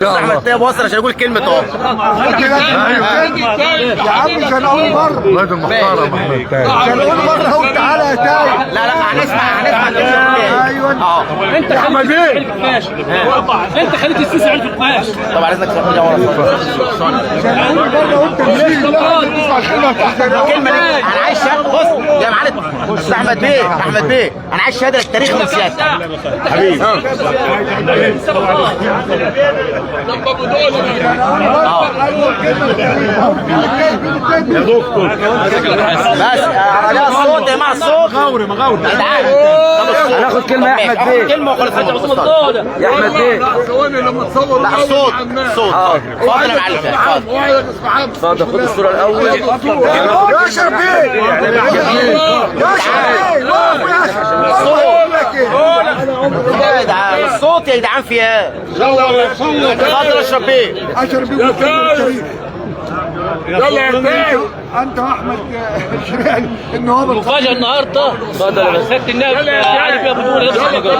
احمد طيب وصل عشان يقول كلمة اهو. يا عم كان اول مرة الواد المحترم احمد تاج. كان اول مرة اقول تعالى يا تاج. لا لا، هنسمع كلمة. ايوه. انت احمد بيه. انت خليت السيسي عرف القماش. طبعا اذنك يا ورا. كان اول مرة قلت تمشي لا تسمع الكلمة بتاعتك. كلمة ليك. انا عايز شهادة. بص يا معلم استاذ احمد بيه، احمد بيه، انا عايز شهادة للتاريخ من سيادتك. حبيبي. يا دكتور بس عليها الصوت يا جماعة، الصوت مغاوري مغاوري. هناخد كلمة يا احمد بيه، كلمة وخلاص. يا احمد بيه ثواني لما تصور. لا الصوت الصوت. اتفضل يا معلم، اتفضل. اتفضل خد الصورة الاول. يا اشرف بيه، يا اشرف بيه، وقف يا اشرف. بقول لك ايه، يا جدعان الصوت يا جدعان في ايه؟ اتفضل اشرف بيه. اشرف بيه والكلمة الشريف. يلا يا تاج. انت واحمد الشريعي ان هو المفاجأة النهارده سيادة النائب علي بيه ابو دولة لابس النجار،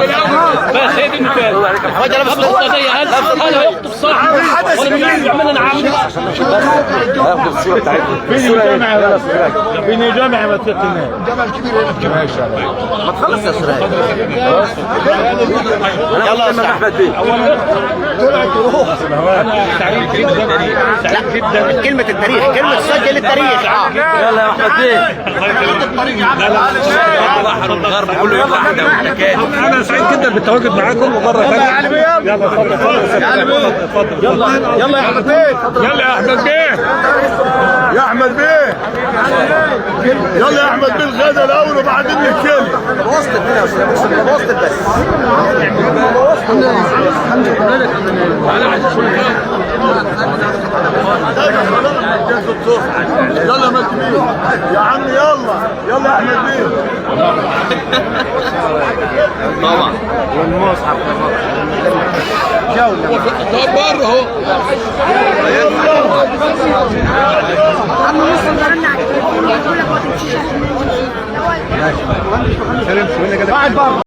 بس هي دي المفاجأة. الراجل لابس لابس الطاقية، هل هيخطب صح ولا بيعمل انا عامل؟ هاخد الصورة بتاعتنا. فين الجامع يا فين الجامع يا سيادة النائب؟ الجبل الكبير هنا في ماشي. ما تخلص يا سراج. يلا يا يلا أستاذ. احمد بيه. طلعت روح. لا كلمة التاريخ، كلمة تسجل التاريخ. يلا يا احمد بيه. انا سعيد جدا بالتواجد معاكم ومرة ثانية. يلا اتفضل اتفضل اتفضل. يلا يلا يا احمد بيه. يلا يا احمد بيه. يا احمد بيه. يلا يا احمد بيه الغدا الاول وبعدين نتكلم. وصلت هنا يا استاذ، وصلت بس. يلا يا مجدي بيه. يا عم يلا يلا يا احمد بيه. عم نصر برن على التليفون وبقول لك ما تمشيش عشان قاعد بره.